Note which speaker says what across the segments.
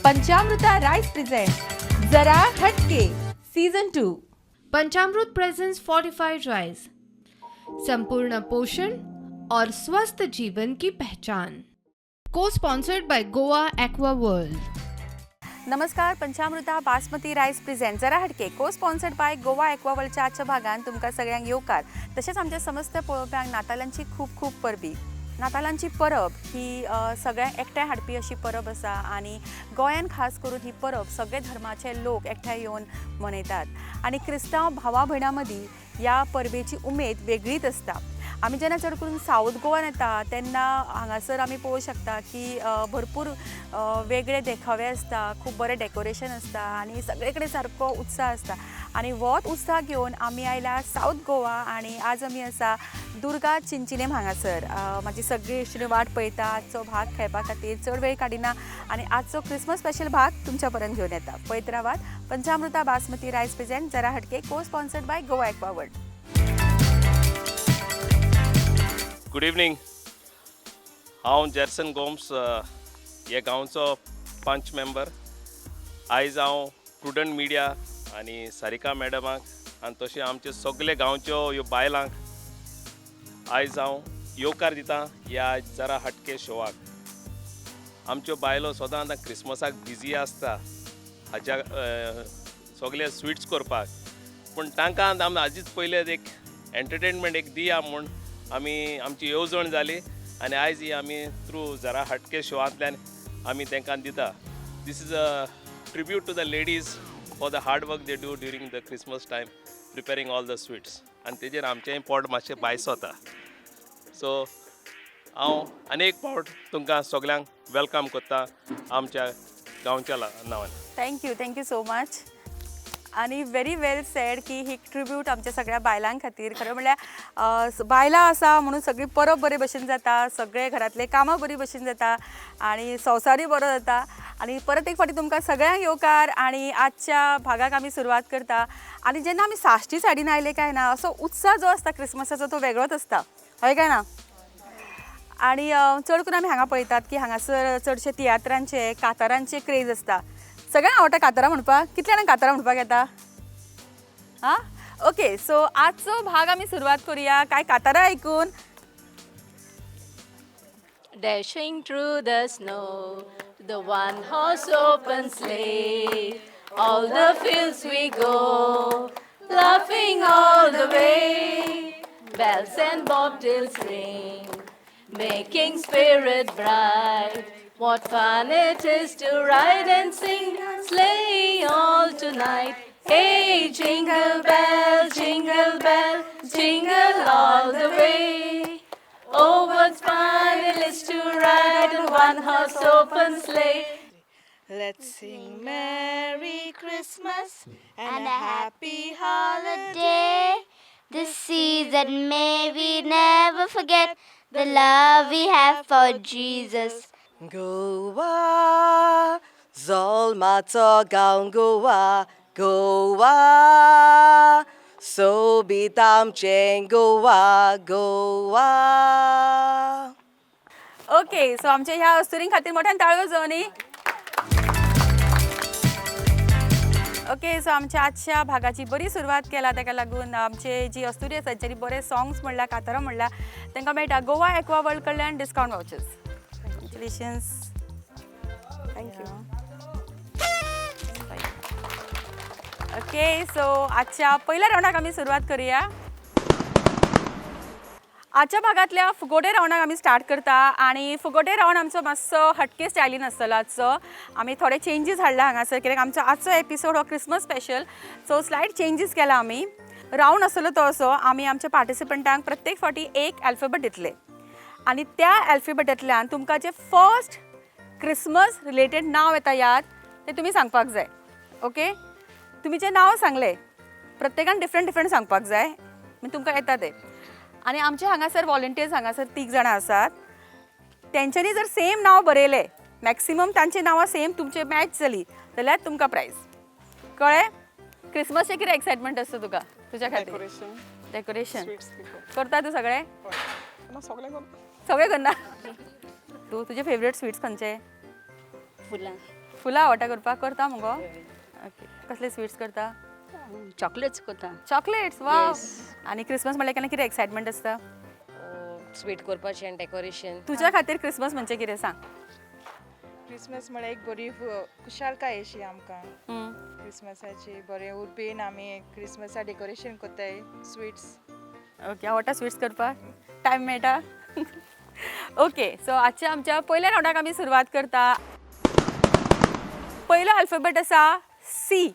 Speaker 1: पंचामृता rice present जरा हटके season 2.
Speaker 2: Panchamrut presents fortified rice, संपूर्ण पोषण और स्वस्थ जीवन की पहचान। को sponsored by Goa Aqua World.
Speaker 1: नमस्कार. पंचामृता बासमती राईस प्रेझेंट जरा हटके को स्पॉन्सर्ड बाय गोवा एक्वावर्ल्डच्या आजच्या भागान तुमकां सगळ्यांक येवकार. तशेंच आमच्या समस्त पळोवप्यांक नातालांची खूब खूब परबी. नातालांची परब ही सगळ्यांक एकठांय हाडपी अशी परब आसा आनी गोंयान खास करून ही परब सगळे धर्माचे लोक एकठांय येवन मनयतात आनी क्रिस्तांव भावा भयणां मदीं ह्या परबेची उमेद वेगळीच आसता. आमी जेन्ना चड करून सावथ गोवान येता तेन्ना हांगासर आमी पळोवंक शकता की भरपूर वेगळे देखावे आसता, खूब बरें डेकोरेशन आसता आनी सगळे कडेन सारको उत्साह आसता आनी होच उत्साह घेवन आमी आयल्या सावथ गोवा आनी आज आमी आसा दुर्गा चिंचिनेम हांगासर. म्हाजी सगळी इश्टिणी वाट पळयता आजचो भाग खेळपा खातीर. चड वेळ काडिना आनी आजचो क्रिसमस स्पेशल भाग तुमच्या पर्यंत घेवन येता. पळयत रावात पंचामृता बासमती रायस प्रेझेंट जरा हटके को sponsored by Goa Aqua World.
Speaker 3: Good evening. हांव जेर्सन गोम्स, हे गांवचो पंच मेंबर. आयज हांव प्रुडंट मिडिया आनी सारिका मॅडमाक आनी तशें आमचे सगळे गांवच्यो ह्यो बायलांक आयज हांव येवकार दिता ह्या जरा हटके शोवाक. आमच्यो बायलो सदां आतां क्रिसमसाक बिजी आसता हाज्या सगळे स्विट्स करपाक, पूण तांकां आमी आजीच पयलें एक एंटरटेनमेंट एक दिया म्हूण आमी आमची येवजण जाली आनी आयज ही आमी थ्रू जरा हटके शोवांतल्यान आमी तांकां दिता. This is a tribute to the ladies for the hard work they do during the Christmas time, preparing all the sweets, आनी तेजेर आमचेंय पोट मातशें बायसोता. सो हांव आनी एक फावट तुमकां सगल्यांक welcome करता आमच्या गांवच्या नांवान.
Speaker 1: Thank you, thank you so much. आनी व्हेरी वेल सेड की ही ट्रिब्यूट आमच्या सगळ्या बायलां खातीर. खरें म्हणल्यार बायलां आसा म्हणून सगळी परब बरे भशेन जाता, सगळे घरांतले कामां बरी भशेन जाता आनी संवसारूय बरो जाता. आनी परत एक फावटी तुमकां सगळ्यांक येवकार आनी आजच्या भागाक आमी सुरवात करता. आनी जेन्ना आमी साश्टी सायडीन आयले काय ना, असो उत्साह जो आसता क्रिसमसाचो तो वेगळोच आसता, हय काय ना? आनी चड करून आमी हांगा पळयतात की हांगासर चडशे तियात्रांचे, कातारांचे क्रेज आसता. सगळ्यांक आवडटा कातारां म्हणपाक. कितल्या जाणांक कातारां म्हणपाक येता? आं, ओके. सो आजचो भाग आमी सुरवात करुया कांय कातारां आयकून.
Speaker 4: Dashing through the snow, the one horse open sleigh. All the fields we go, laughing all the way. Bells and bobtails ring, making spirit bright. What fun it is to ride and sing, sleighing all tonight. Hey, jingle bell, jingle all the way. Oh, what fun it is to ride in one horse open sleigh.
Speaker 5: Let's sing Merry Christmas and a Happy Holiday.
Speaker 6: This season may we never forget the love we have for Jesus.
Speaker 5: Goa, जल्माचो गांव गोवा, गोवा, सोबीत आमचें Goa, Goa.
Speaker 1: Okay, so आमच्या ह्या अस्तुरीं खातीर मोठ्यान ताळयो जावं न्ही. ओके, सो आमच्या आजच्या भागाची बरी सुरवात केला. ताका लागून आमचे जी अस्तुरी आसा तेंच्यांनी बरे सॉंग्स म्हणल्या, कातारां म्हणल्या, तांकां मेळटा गोवा एक्वा वर्ल्ड कडल्यान discount vouchers. Congratulations.
Speaker 5: Thank you.
Speaker 1: Okay, so आजच्या पहिल्या रावंडाक आमी सुरवात करूया. आजच्या भागांतल्या फुगोटे रावंडाक आमी स्टार्ट करता आनी फुगोटे रावंड आमचो मातसो हटके स्टायलीन आसतलो आजचो. आमी थोडे चेंजीस हाडला हांगासर कित्याक आमचो आजचो एपिसोड हो Christmas special, so slight changes केला आमी. रावंड आसतलो तो असो, आमी आमच्या पार्टिसिपंटांक प्रत्येक फावटी एक अल्फाबेट दितले आनी त्या अल्फाबेटांतल्यान तुमकां जें फर्स्ट क्रिसमस रिलेटेड नांव येता याद तें तुमी सांगपाक जाय. ओके, तुमी जें नांव सांगलें प्रत्येकान डिफरंट डिफरंट सांगपाक जाय, मागीर तुमकां येता तें. आनी आमचे हांगासर वॉलंटियर्स हांगासर तीग जाणां आसात, तेंच्यांनी जर सेम नांव बरयलें, मॅक्सिमम तांची नांवां सेम तुमचे मॅच जाली जाल्यार तुमकां प्रायज. कळ्ळें? क्रिसमसचें कितें एक्सायटमेंट आसता तुका तुज्या खातीर?
Speaker 7: डेकोरेशन.
Speaker 1: डेकोरेशन.
Speaker 7: स्वीट्स दिवप.
Speaker 1: करता तूं सगळें?
Speaker 7: ना, सगळें करता.
Speaker 1: सगळें करना तूं? तुजे फेवरेट स्वीट्स खंयचे?
Speaker 4: फुलां.
Speaker 1: फुलां आवडटा करपाक? करता मुगो? ओके, कसले स्वीट्स करता?
Speaker 4: चॉकलेट्स करता.
Speaker 1: चॉकलेट्स, वा. आनी क्रिसमस म्हणल्यार केन्ना कितें एक्सायटमेंट आसता?
Speaker 7: स्वीट करपाचें आनी डेकोरेशन.
Speaker 1: तुज्या खातीर क्रिसमस म्हणजे कितें सांग.
Speaker 8: क्रिसमस म्हळ्यार एक बरी खुशालकाय अशी आमकां. क्रिसमसाची बरें उर्बेन आमी क्रिसमसा डेकोरेशन करताय, स्वीट्स.
Speaker 1: ओके, आवडटा स्वीट्स करपाक? टायम मेळटा? ओके, सो आजच्या आमच्या पयल्या रावंडाक आमी सुरवात करता. पयलो अल्फाबेट आसा सी.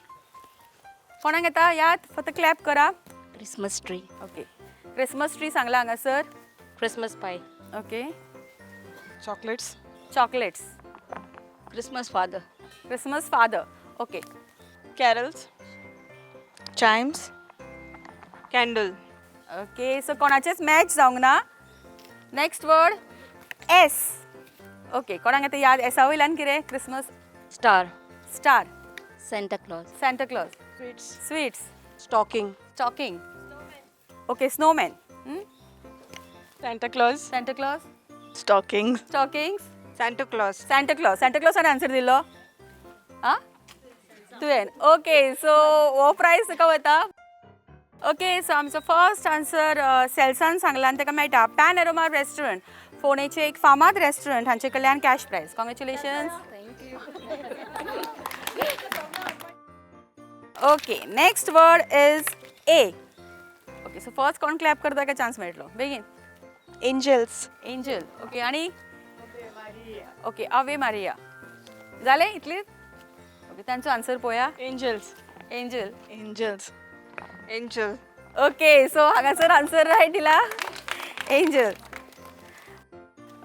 Speaker 1: कोणाक येता याद? फक्त क्लॅप करा.
Speaker 4: Christmas tree.
Speaker 1: Okay, Christmas tree सांगला हांगासर.
Speaker 7: Christmas pie.
Speaker 1: Okay.
Speaker 8: Chocolates.
Speaker 1: Chocolates.
Speaker 4: Christmas father.
Speaker 1: Christmas father, okay.
Speaker 8: Carols, chimes, candle.
Speaker 1: Okay, so कोणाचेच मॅच जावंक ना. Next word S. Okay, कोणाक येता याद एसा वयल्यान कितें? Christmas.
Speaker 7: Star.
Speaker 1: Star.
Speaker 4: Santa Claus.
Speaker 1: Santa Claus.
Speaker 8: Sweets.
Speaker 1: Sweets.
Speaker 5: Stocking.
Speaker 1: Stocking, okay. Snowman.
Speaker 8: Santa Claus.
Speaker 1: Santa Claus.
Speaker 8: Stocking.
Speaker 1: Stockings.
Speaker 8: Santa Claus.
Speaker 1: Santa Claus. Santa क्लॉसान answer दिलो आं तुवें? ओके, सो हो प्रायज तुका वता. ओके, सो आमचो फर्स्ट आन्सर सेल्सान सांगला आनी ताका मेळटा पॅन एरोमा रेस्टॉरंट, फोंडेचें एक फामाद रेस्टॉरंट, हांचे कडल्यान cash prize. Congratulations. Okay, next word is A. Okay, so first कोण क्लॅप करता काय चान्स मेळटलो बेगीन.
Speaker 5: एंजल्स.
Speaker 1: Angel, okay. आनी ओके, आवे मारिया. जालें इतलीच? ओके, तांचो आन्सर पळोवया.
Speaker 8: Angels.
Speaker 1: Angel.
Speaker 8: Angels. Angel.
Speaker 1: Okay, so हांगासर आन्सर रायट दिला एंजल.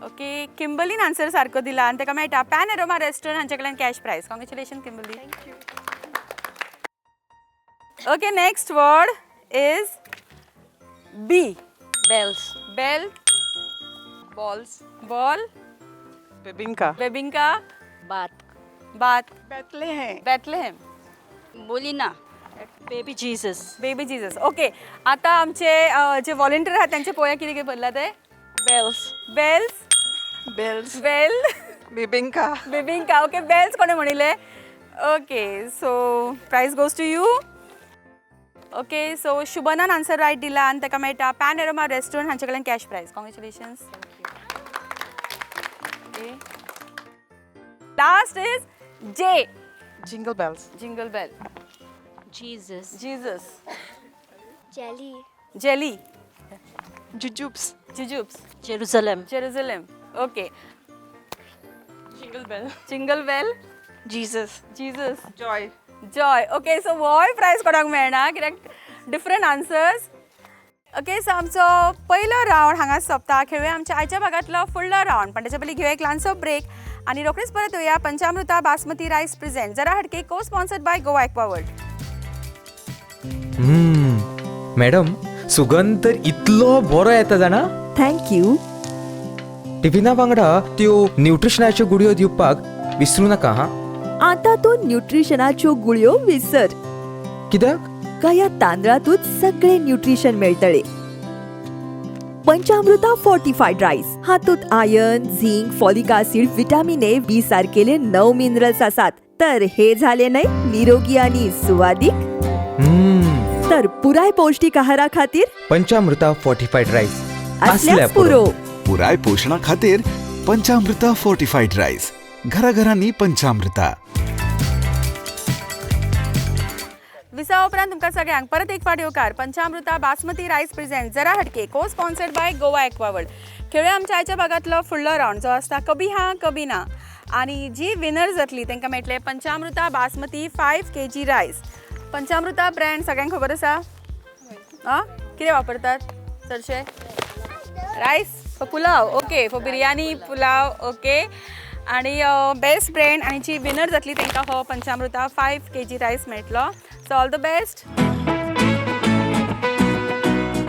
Speaker 1: ओके, किंबलीन आन्सर सारको दिला आनी ताका मेळटा पॅन एरोमा रेस्टॉरंट हांचे कडल्यान cash prize. Congratulation Kimberly. Okay, next word is B.
Speaker 7: Bells.
Speaker 1: Bell.
Speaker 8: Balls.
Speaker 1: Ball.
Speaker 8: Bebinca.
Speaker 1: Bebinca.
Speaker 4: Bath.
Speaker 1: Bath.
Speaker 8: Bethlehem.
Speaker 1: Bethlehem.
Speaker 4: Bolina.
Speaker 5: Baby Jesus.
Speaker 1: Baby Jesus, okay. आता आमचे जे volunteer आहात त्यांचे पळोवया कितें कितें बदला ते.
Speaker 8: Bells.
Speaker 1: Bells.
Speaker 8: Bells.
Speaker 1: Bell.
Speaker 8: Bebinca.
Speaker 1: Bebinca, okay. Bells कोणें म्हणिल्लें? Okay, so prize goes to you. Okay, so शुभनान answer right दिला आनी ताका मेळटा पॅन एरोमा रेस्टॉरंट हांचे कडल्यान cash prize. Congratulations. Okay, last is J.
Speaker 8: Jingle bells.
Speaker 1: Jingle bell.
Speaker 4: Jesus.
Speaker 1: Jesus.
Speaker 6: Jelly.
Speaker 1: Jelly.
Speaker 8: Jujubes.
Speaker 1: Jujubes.
Speaker 5: Jerusalem.
Speaker 1: Jerusalem, okay.
Speaker 8: Jingle bell.
Speaker 1: Jingle bell.
Speaker 8: Jesus.
Speaker 1: Jesus.
Speaker 8: Joy.
Speaker 1: Joy, okay. So होय prize कोणाक मेळना कित्याक different answers. Okay, so आमचो पयलो round हांगा सोंपता. खेळुया आमच्या आयच्या भागांतलो फुडलो रावंड, पण त्याच्या पयलीं घेवया एक ल्हानसो ब्रेक आनी रोखडीच परत येवया. पंचामृता बासमती रायस प्रेझेंट जरा हटके co sponsored by Goa Aquaworld.
Speaker 9: Madam, सुगंध तर इतलो बरो येता जाणा.
Speaker 10: Thank you.
Speaker 9: टिफिना वांगडा त्यो न्युट्रिशनाच्यो गुळयो दिवपाक विसरू नाका हा.
Speaker 10: आता तूं न्युट्रिशनाच्यो गुळयो विसर.
Speaker 9: कित्याक?
Speaker 10: ह्या तांदळातूच सगळे न्युट्रिशन मेळटले. पंचामृता फोर्टिफायड रायस हातूंत iron, zinc, folic acid, vitamin A, B सारकेले 9 minerals आसात. तर हे झाले न्हय निरोगी आणि सुवादीक. तर पुराय पौष्टिक आहारा खातीर
Speaker 9: पंचामृता फोर्टिफायड रायस.
Speaker 10: असल्याच पुरो.
Speaker 11: पुराय पोशणा खातीर पंचामृता फोर्टिफायड रायस. घराघरांनी पंचामृता.
Speaker 1: विसा उपरांत तुमकां सगळ्यांक परत एक फावट येवकार. पंचामृता बासमती रायस प्रेझेंट जरा हटके co sponsored by Goa Aquaworld. खेळुया आमच्या आयच्या भागांतलो फुडलो रावंड जो आसता कभी हा कभी ना, आनी जी विनर जातली तांकां मेळटले पंचामृता basmati 5 kg rice. Panchamruta brand सगळ्यांक खबर आसा? आं, कितें वापरतात चडशे? Rice for pulao, okay. For biryani, pulao, okay. आणि बेस्ट ब्रँड आनी जी विनर जातली तांकां हो पंचामृता 5 kg rice मेळटलो. So all the best.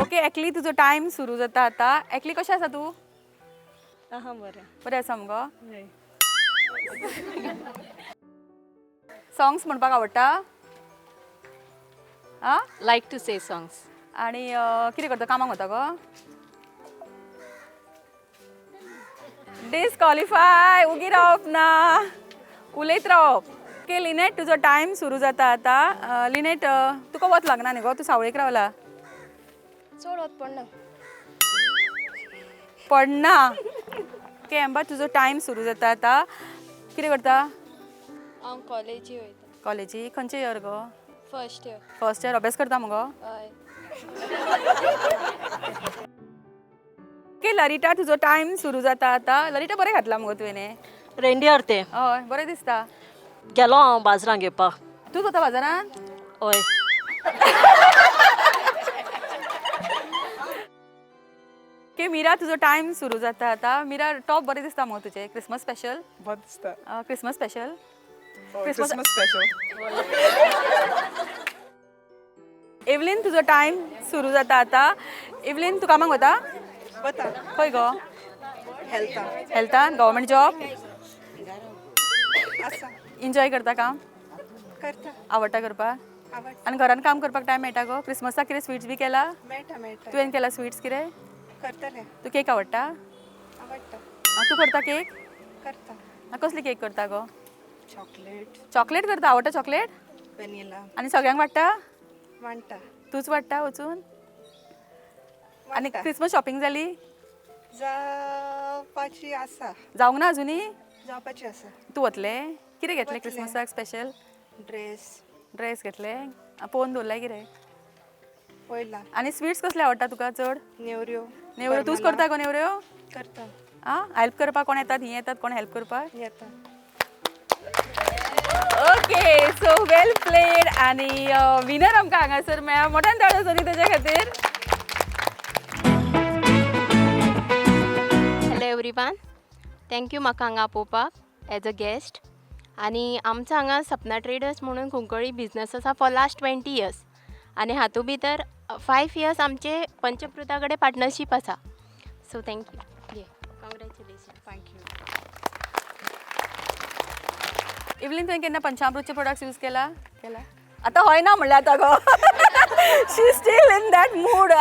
Speaker 1: Okay एकली, तुजो टायम सुरू जाता आतां. एकली, कशें आसा तूं?
Speaker 4: आहा बरें.
Speaker 1: बरें आसा मुगो? सॉंग्स म्हणपाक आवडटा आं?
Speaker 4: Like to say songs.
Speaker 1: आनी कितें करता, कामाक वता गो? डिस्कॉलिफाय. उगी रावप ना. उलयत रावप. ओके लिनेट, तुजो टायम सुरू जाता आतां. लिनेट, तुका वत लागना न्ही गो? तूं सावळेक रावला.
Speaker 7: चड वत पडना.
Speaker 1: पडना. ओके एम्बा, तुजो टायम सुरू जाता आतां. कितें करता?
Speaker 7: हांव कॉलेजी वयता.
Speaker 1: कॉलेजी खंयचे इयर गो?
Speaker 7: First year.
Speaker 1: First year. अभ्यास करता मुगो?
Speaker 7: हय.
Speaker 1: ओके लरिटा, तुजो टायम सुरू जाता आतां. लरिटा, बरें घातला मुगो तुवें.
Speaker 5: रेंडियर ते.
Speaker 1: हय, बरें दिसता.
Speaker 5: गेलो हांव बाजारान घेवपाक.
Speaker 1: तूं वता बाजारान?
Speaker 5: हय.
Speaker 1: ओके मीरा, तुजो टायम सुरू जाता आतां. मीरा, टॉप बरें दिसता मुगो तुजें. Christmas special.
Speaker 8: बरें दिसता.
Speaker 1: Christmas special.
Speaker 8: Christmas special.
Speaker 1: Evelyn, तुजो टायम सुरू जाता आतां. एवलीन, तूं कामाक वता?
Speaker 8: वता.
Speaker 1: खंय गो?
Speaker 8: हेल्थान.
Speaker 1: हेल्थान. Government job?
Speaker 8: आसा.
Speaker 1: एन्जॉय करता काम?
Speaker 8: करता.
Speaker 1: आवडटा करपाक?
Speaker 8: आवडटा.
Speaker 1: आनी घरान काम करपाक टायम मेळटा गो? क्रिसमसाक कितें स्वीट्स बी केला?
Speaker 8: मेळटा, मेळटा.
Speaker 1: तुवें केला स्वीट्स कितें?
Speaker 8: करतलें.
Speaker 1: तूं केक आवडटा?
Speaker 8: आवडटा.
Speaker 1: तूं करता केक?
Speaker 8: करता.
Speaker 1: कसली केक करता गो?
Speaker 8: चॉकलेट.
Speaker 1: चॉकलेट करता. आवडटा चॉकलेट?
Speaker 8: वेनिला.
Speaker 1: आनी सगळ्यांक वाडटा?
Speaker 8: वांट्टा.
Speaker 1: तूंच वाडटा वचून आनी
Speaker 8: वाडटा.
Speaker 1: क्रिसमस शॉपिंग जाली?
Speaker 8: जावपाची आसा.
Speaker 1: जावंक ना अजुनी?
Speaker 8: जावपाची आसा.
Speaker 1: तूं वतलें? कितें घेतलें
Speaker 8: वतलें.
Speaker 1: क्रिसमसाक स्पेशल?
Speaker 8: ड्रेस.
Speaker 1: ड्रेस घेतले. पळोवन दवरलाय कितें?
Speaker 8: पयला.
Speaker 1: आनी स्वीट्स कसले आवडटा तुका चड?
Speaker 8: नेवऱ्यो.
Speaker 1: नेवऱ्यो. तूंच करता गो नेवऱ्यो?
Speaker 8: करता.
Speaker 1: आं, हेल्प करपाक कोण येतात? ही येतात कोण हेल्प करपाक?
Speaker 8: येता.
Speaker 1: Okay, so well played. आनी विनर आमकां हांगासर मेळ्ळा. मोठ्यान ताळयो जाली तेज्या खातीर.
Speaker 7: हॅलो एवरीवन, thank you म्हाका हांगा आपोवपाक एज अ गेस्ट. आनी आमचो हांगा सपना ट्रेडर्स म्हणून कुंकळ्ळी बिजनस आसा फॉर लास्ट 20 इयर्स आनी हातूंत भितर 5 इयर्स आमचे पंचमृता कडेन पार्टनरशीप आसा. So thank you, congratulation.
Speaker 8: Thank you.
Speaker 1: Evelyn, तुवें केन्ना पंचामृतचे प्रोडक्ट्स यूज केला? केला. आतां हय ना म्हणल्यार आतां गो she still in that mood.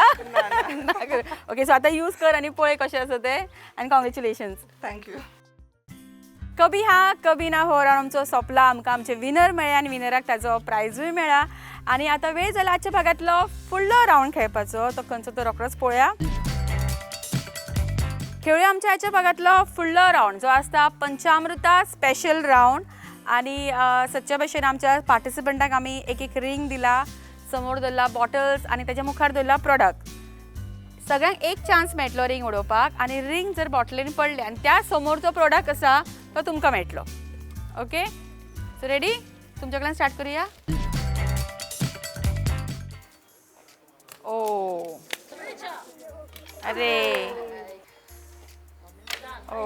Speaker 1: Okay, so आतां यूज कर आनी पळय कशें आसा तें. आनी congratulations.
Speaker 8: Thank you.
Speaker 1: कभी हा कभी ना हो राउंड आमचो सोंपला. आमकां आमचे विनर मेळ्ळे आनी विनराक ताजो प्रायजूय मेळ्ळा. आनी आतां वेळ जाला आजच्या भागांतलो फुडलो राउंड खेळपाचो. तो खंयचो तो रोखडोच पळोवया. खेळूया आमच्या आजच्या भागांतलो फुडलो राउंड, जो आसता पंचामृता स्पेशल राउंड. आनी सदच्या भशेन आमच्या पार्टिसिपंटाक आमी एक एक रिंग दिला, समोर दवरला बॉटल्स आनी तेच्या मुखार दवरला प्रोडक्ट. सगळ्यांक एक चान्स मेळटलो रिंग उडोवपाक आनी रिंग जर बॉटलीन पडले आनी त्या समोर जो प्रोडक्ट आसा तो तुमकां मेळटलो. Okay, so ready? तुमच्या कडल्यान स्टार्ट करूया. ओ, अरे, ओ,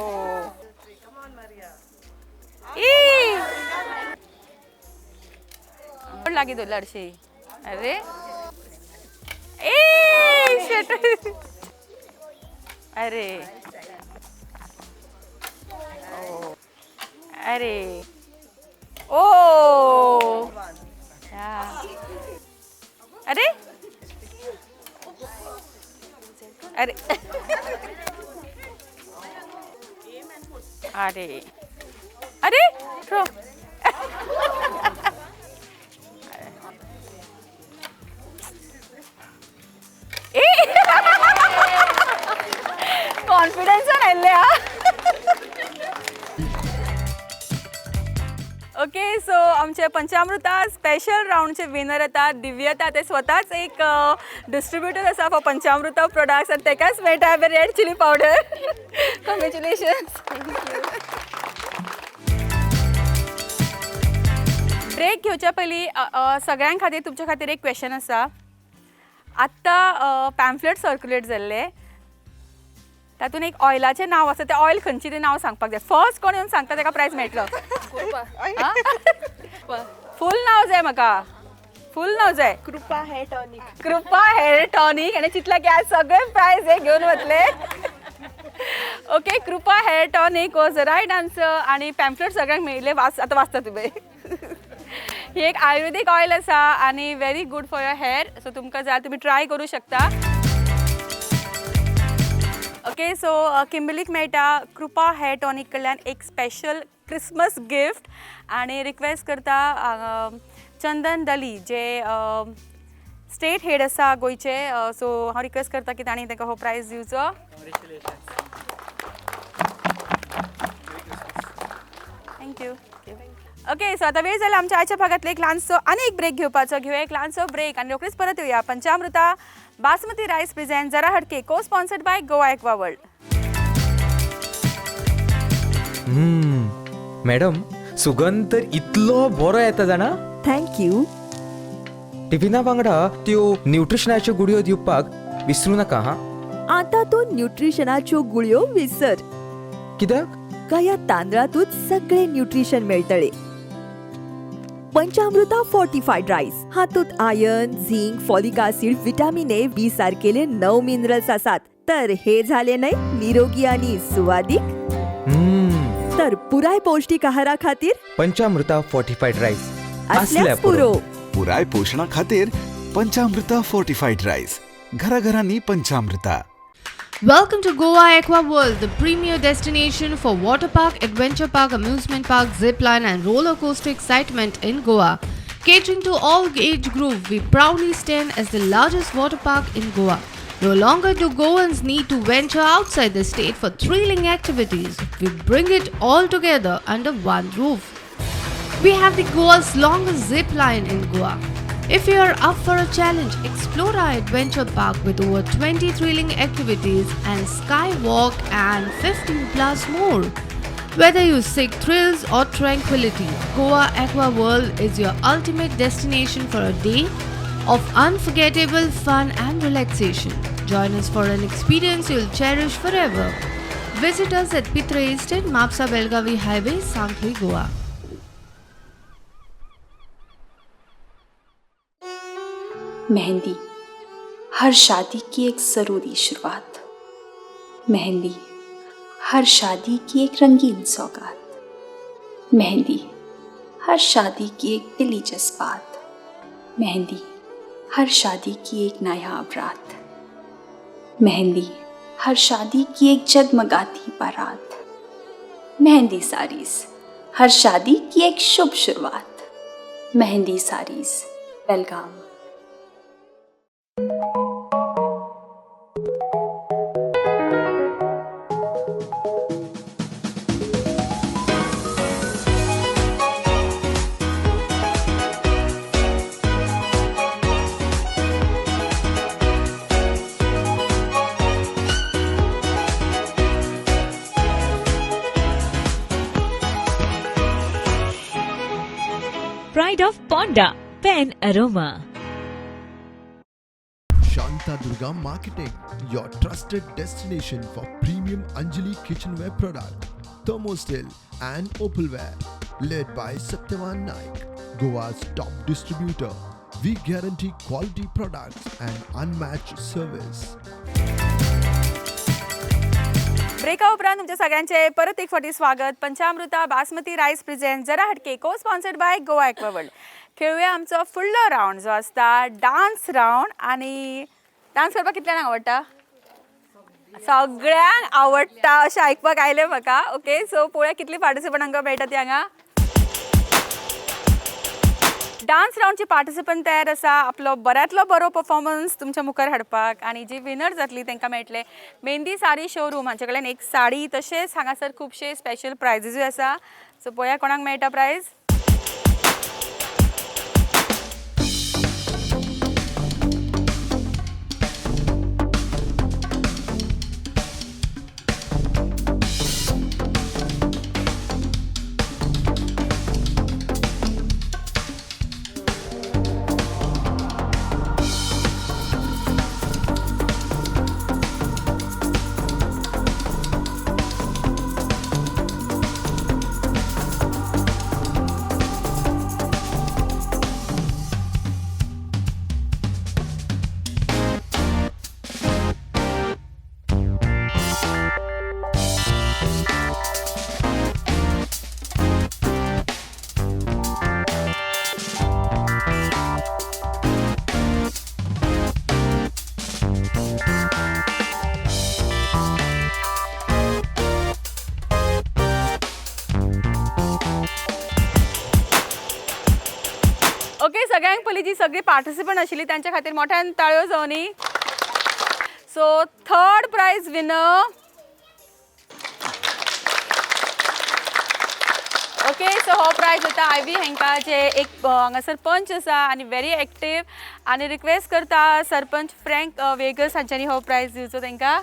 Speaker 1: ई लागीं दवरला हरशी. अरे, ए शेट, अरे, ओ, अरे, ओ या. अरे, अरे, अरे, अरे, थ्रो. ए, कॉन्फिडन्सान आयिल्ले हा. ओके, सो आमचे पंचामृता स्पेशल राउंडचे विनर येता दिव्यता. ते स्वताच एक डिस्ट्रीब्युटर आसा फॉर पंचामृता प्रोडक्ट्स आनी तेकाच मेळटा red chilli powder. Congratulations. Break घेवच्या पयलीं सगळ्यां खातीर, तुमच्या खातीर एक क्वेश्चन आसा. आत्तां पॅम्फलेट सर्क्युलेट जाल्ले, तातूंत एक ऑयलाचें नांव आसा. तें ऑयल खंयचें तें नांव सांगपाक जाय. फर्स्ट कोण येवन सांगता ताका प्रायज मेळटलो. फूल नांव जाय म्हाका, फूल नांव जाय.
Speaker 8: कृपा हेअर टॉनिक.
Speaker 1: कृपा हेअर टॉनिक. आनी चिंतला की आज सगळे प्रायज हे घेवन वतले. Okay, Kripa hair tonic was the right answer. आनी पॅम्फलेट सगळ्यांक मेळिल्ले. वाच, आतां वाचता तुमी. ही एक आयुर्वेदीक ऑयल आसा आनी very good for your hair. So तुमकां जाय तुमी ट्राय करूं शकता. ओके, सो किंबलीक मेळटा कृपा हेअर टॉनीक कडल्यान एक स्पेशल क्रिसमस गिफ्ट आनी रिक्वेस्ट करता चंदन दली जे स्टेट हेड आसा गोंयचे. सो हांव रिक्वेस्ट करता की तांणी तांकां हो प्रायज दिवचो. Thank you. Okay, so आता वेळ जाला आमच्या आयच्या भागातले एक ल्हानसो आनी एक ब्रेक घेवपाचो. घेवया एक ल्हानसो ब्रेक आनी रोखडीच परत येवया. पंचामृता बासमती रायस प्रेझेंट जरा हटके, को sponsored by Goa aqua world.
Speaker 9: Madam, सुगंध तर इतलो बरो येता जाणा.
Speaker 10: Thank you.
Speaker 9: टिफिना वांगडा त्यो न्युट्रिशनाच्यो गुळयो दिवपाक विसरू नाका हा.
Speaker 10: आतां तूं न्युट्रिशनाच्यो गुळयो विसर.
Speaker 9: कित्याक?
Speaker 10: ह्या तांदळातूच सगळे न्युट्रिशन मेळटले. पंचामृता फोर्टिफायड रायस हातूंत iron, zinc, folic acid, vitamin A, B सारकेले 9 minerals आसात. तर हे झाले न्हय निरोगी आणि सुवादीक. तर पुराय पौष्टिक आहारा खातीर
Speaker 9: पंचामृता फोर्टिफायड रायस
Speaker 10: असल्यास पुरो.
Speaker 11: पुराय पोशणा खातीर पंचामृता फोर्टिफायड रायस. घराघरांनी पंचामृता.
Speaker 2: Welcome to Goa Aqua World, the premier destination for water park, adventure park, amusement park, zip line and roller coaster excitement in Goa. Catering to all age group, we proudly stand as the largest water park in Goa. No longer do Goans need to venture outside the state for thrilling activities. We bring it all together under one roof. We have the Goa's longest zip line in Goa. If you are up for a challenge, explore our adventure park with over 20 thrilling activities and skywalk and 15 plus more. Whether you seek thrills or tranquility, Goa Aqua World is your ultimate destination for a day of unforgettable fun and relaxation. Join us for an experience you'll cherish forever. Visit us at Pitre Estate, Mapsa Belgavi Highway, Sankhli, Goa.
Speaker 12: Mehndi हर शादी की एक ज़रूरी शुरुआत, मेहंदी हर शादी की एक रंगीन सौगात, मेहंदी हर शादी की एक दिली जज्बात, मेहंदी हर शादी की एक नायाब रात, मेहंदी हर शादी की एक जगमगाती बारात, मेहंदी साड़ीज हर शादी की एक शुभ शुरुआत, मेहंदी साड़ीज बेलगाम.
Speaker 13: Pride of Ponda, Pen Aroma.
Speaker 14: Shanta Durga Marketing, your trusted destination for premium Anjali kitchenware product, thermosteel and opalware. Led by Satyavan Naik, Goa's top distributor. We guarantee quality products and unmatched service.
Speaker 1: ब्रेका उपरांत तुमच्या सगळ्यांचे परत एक फावटी स्वागत. पंचामृता basmati rice present जरा हटके, co sponsored by Goa aqua world. खेळुया आमचो फुडलो रावंड जो आसता डान्स रावंड. आनी डान्स करपाक कितल्यांक आवडटा? सगळ्यांक आवडटा अशें आयकपाक आयलें म्हाका. ओके, सो पळोवया कितली पार्टिसिपंट हांकां मेळटा ती. हांगा डान्स रावंडची पार्टिसिपंट तयार आसा आपलो बऱ्यांतलो बरो परफॉर्मन्स तुमच्या मुखार हाडपाक. आनी जी विनर जातली तांकां मेळटले मेहंदी साडी शोरूम हांचे कडल्यान एक साडी, तशेंच हांगासर खुबशे स्पेशल प्रायजीसूय आसा. सो पळोवया कोणाक मेळटा प्रायज. सगळ्यांक पयलीं जी सगळीं पार्टिसिपंट आशिल्ली तांच्या खातीर मोठ्यान ताळयो जावनी. So third prize winner, okay, so हो प्रायज वता आयवी हेंका, जे एक हांगासर पंच आसा आनी व्हेरी एक्टीव, आनी रिक्वेस्ट करता सरपंच फ्रँक वेगस हांच्यांनी हो प्रायज दिवचो तांकां.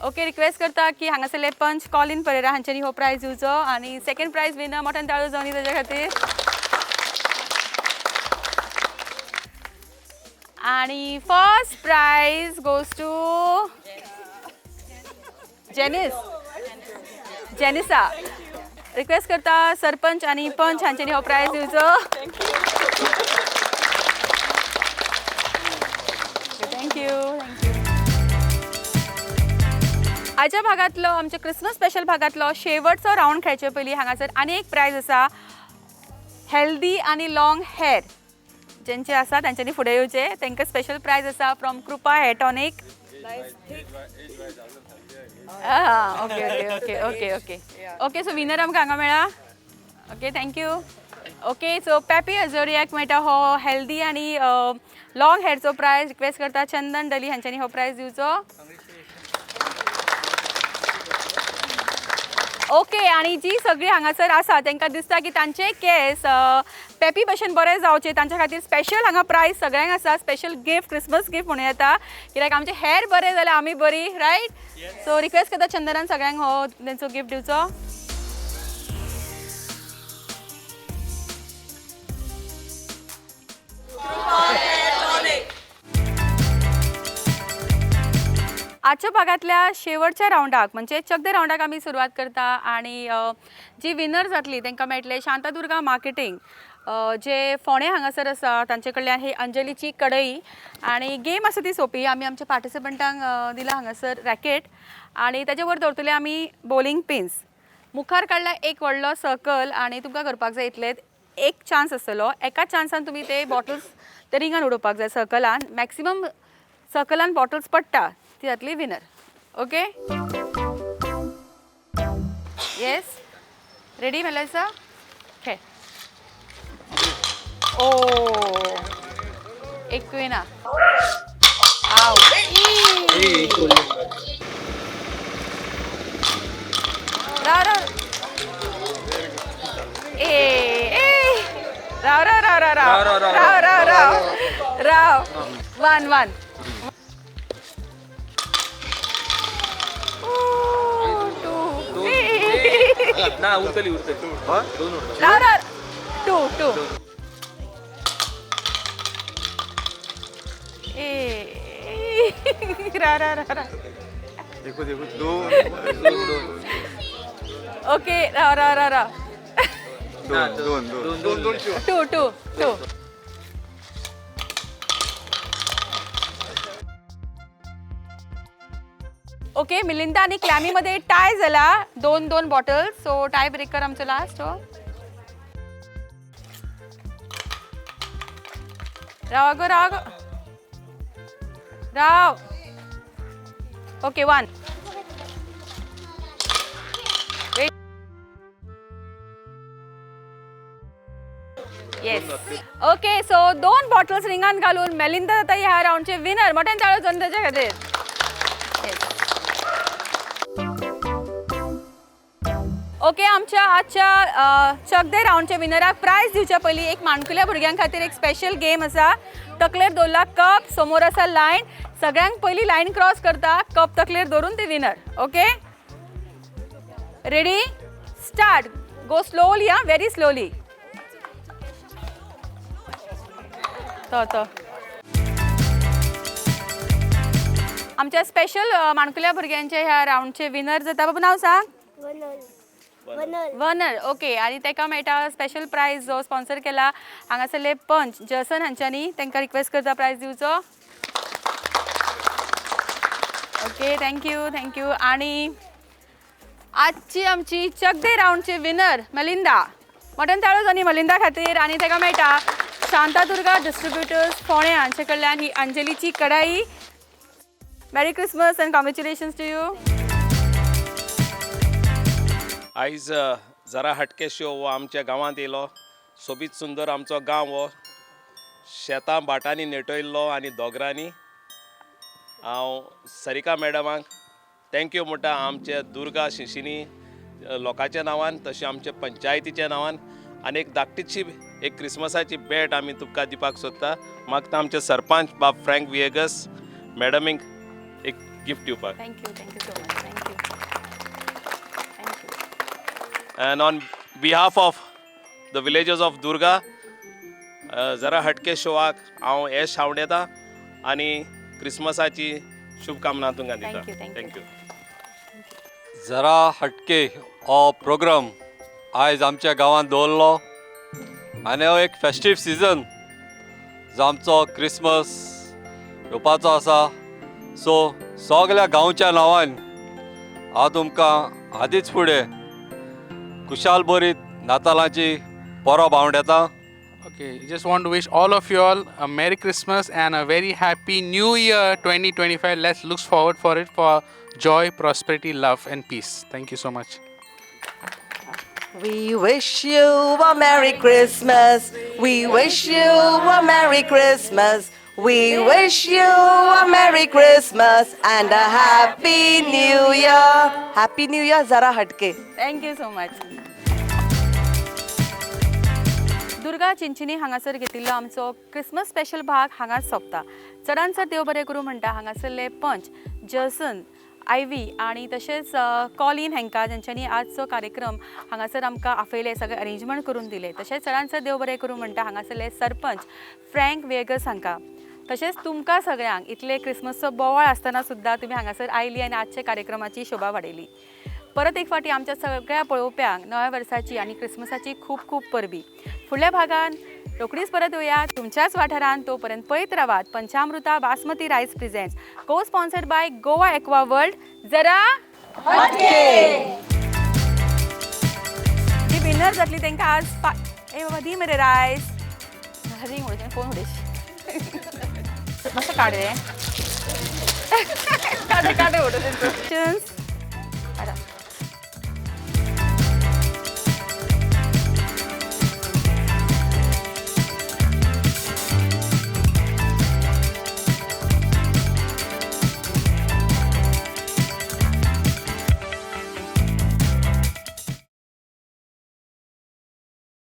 Speaker 1: ओके, रिक्वेस्ट करता की हांगासरले पंच कॉलिन परेरा हांच्यांनी हो प्रायज दिवचो आनी सेकंड प्रायज विनर मोठ्यान ताळयो जावनी ताच्या खातीर. आणि first prize goes to Janice, Jenisa. Request करता सरपंच आनी पंच हांच्यांनी हो प्रायज दिवचो. Thank you, thank you. आयच्या भागांतलो आमच्या क्रिसमस स्पेशल भागांतलो शेवटचो रावंड खेळचे पयलीं हांगासर आनी एक प्रायज आसा, हेल्दी आनी लाँग हेर जेंचे आसा तांच्यांनी फुडें येवचें. तांकां स्पेशल प्रायज आसा from Kripa hair tonic. Okay okay okay okay okay okay. So winner आमकां हांगा मेळ्ळा. Okay, thank you. Okay, so Peppy अजोरियाक मेळटा हो हेल्दी आनी लाँग हेरचो प्रायज. रिक्वेस्ट करता चंदन डली हांच्यांनी हो प्रायज दिवचो. ओके, आनी जी सगळीं हांगासर आसा तांकां दिसता की तांचे केस पेपी भशेन बरे जावचे, तांच्या खातीर स्पेशल हांगा प्रायज सगळ्यांक आसा, स्पेशल गिफ्ट, क्रिसमस गिफ्ट म्हणूं येता, कित्याक आमचे हेर बरे जाल्यार आमी बरी, रायट? सो रिक्वेस्ट करता चंदनान सगळ्यांक हो तेंचो गिफ्ट दिवचो. आजच्या भागांतल्या शेवटच्या रावंडाक म्हणजे चकदे रावंडाक आमी सुरवात करता आनी जी विनर जातली तांकां मेळटले शांतादुर्गा मार्केटींग जे फोंडें हांगासर आसा तांचे कडल्यान ही अंजलीची कढई. आनी गेम आसा ती सोंपी, आमी आमच्या पार्टिसिपंटांक दिला हांगासर रॅकेट आनी ताजे वयर दवरतले आमी बॉलिंग पिन्स. मुखार काडला एक व्हडलो सर्कल आनी तुमकां करपाक जाय इतलें, एक चान्स आसतलो, एका चान्सान तुमी ते बॉटल्स ते रिंगान उडोवपाक जाय सर्कलान. मॅक्सिमम सर्कलान बॉटल्स पडटा ती जातली विनर. ओके, येस, रेडी मेलायसा? खेळ. ओ, एकूय ना. राव राव ए ए राव राव राव राव राव राव राव राव राव 1 1 2 ना उरतली उरतली राव राव 2 2 ए राव राव राव
Speaker 15: देखो देखो 2 2 2
Speaker 1: ओके राव राव राव राव
Speaker 15: 2 2 2 2
Speaker 1: 2 2 2 ओके मिलिंदा आणि क्लॅमी मध्ये टाय झाला, 2 2 बॉटल. सो टाय ब्रेकर आमचं लास्ट. हो राव गो राव गो राव. ओके 1 येस. ओके सो 2 बॉटल्स रिंगान घालून मेलिंदा जाता ह्या रावंडचे विनर. मोठ्यान ताळयो जावन ताच्या खातीर. ओके आमच्या आजच्या चकदे रावंडच्या विनराक प्रायज दिवच्या पयलीं एक माणकुल्या भुरग्यां खातीर एक स्पेशल गेम आसा. तकलेर दवरला कप, समोर आसा लायन, सगळ्यांक पयलीं लायन क्रॉस करता, कप तकलेर दवरून ते winner. Okay ready start. Go slowly आं, व्हेरी स्लोली. तो तो आमच्या स्पेशल माणकुल्या भुरग्यांच्या ह्या रावंडचे विनर जाता. बाबू नांव सांग. वनर. ओके आनी ताका मेळटा स्पेशल प्रायज जो स्पॉन्सर केला हांगासरले पंच जसन हांच्यांनी. तांकां रिक्वेस्ट करता प्रायज दिवचो. Okay thank you thank you. आनी आजची आमची चकदे रावंडची विनर मलिंदा. मटन ताळो जावनी मलिंदा खातीर. आनी ताका मेळटा शांतादुर्गा डिस्ट्रिब्युटर्स फोंडें हांचे कडल्यान ही अंजलीची कढाई. Merry Christmas and congratulations to you.
Speaker 3: आयज जरा हटके शो हो आमच्या गांवांत येयलो. सोबीत सुंदर आमचो गांव हो, शेतां भाटांनी नेटयल्लो आनी दोगरांनी. हांव सरिका मॅडमाक thank you म्हणटा आमच्या दुर्गा शिंशिनी लोकांच्या नांवान, तशें आमच्या पंचायतीच्या नांवान. आनी एक धाकटीशी एक क्रिसमसाची भेट आमी तुमकां दिवपाक सोदता. मागता आमचे सरपंच बाब फ्रँक विएगस मॅडमीक एक गिफ्ट दिवपाक.
Speaker 1: Thank you, thank you so much, thank you.
Speaker 3: And on behalf of the villagers of Durga, जरा हटके शोवाक हांव येश आंवडेता आनी क्रिसमसाची शुभकामना तुमकां दिता.
Speaker 1: Thank you, thank you.
Speaker 3: Thank you.
Speaker 16: जरा हटके हो प्रोग्राम आयज आमच्या गांवांत दवरलो आनी हो एक फेस्टीव सिजन जो आमचो क्रिसमस येवपाचो आसा. सो सगल्या गांवच्या नांवान हांव तुमकां आदींच फुडें खुशाल बरीत नातालांची परब आंवडेता.
Speaker 17: Okay, just want to wish all of you all a Merry Christmas and a very Happy New Year 2025. Let's look forward for it for joy, prosperity, love, and peace. Thank you so much.
Speaker 18: We wish you a Merry Christmas. We wish you a Merry Christmas. We wish you a Merry Christmas and a Happy New Year. Happy New Year, Zara Hatke.
Speaker 1: Thank you so much. Durga Chinchinim हांगासर घेतिल्लो आमचो Christmas special भाग हांगाच सोंपता. चडान चड देव बरें करूं म्हणटा हांगासरले पंच जसन, आयवी आनी तशेंच कॉलीन हांकां, जेंच्यांनी आजचो कार्यक्रम हांगासर आमकां आपयले, सगळें अरेंजमेंट करून दिलें. तशेंच चडान चड देव बरें करूं म्हणटा हांगासरले सरपंच फ्रँक वेगस हांकां. तशेंच तुमकां सगळ्यांक इतले क्रिसमसचो बोवाळ आसतना सुद्दां तुमी हांगासर आयली आनी आजच्या कार्यक्रमाची शोभा वाडयली. परत एक फावटी आमच्या सगळ्या पळोवप्यांक नव्या वर्साची आनी क्रिसमसाची खूब खूब परबी. फुडल्या भागान रोखडीच परत येवया तुमच्याच वाठारान. तोपर्यंत पळयत रावात Panchamruta basmati rice presents, co sponsored by Goa Aqua World. जरा जी विनर जातली तांकां आज ए बाबा दी मरे रायस रिंग उडयता, फोन उडयश मातशें काड रे, काडे काडे उडयता.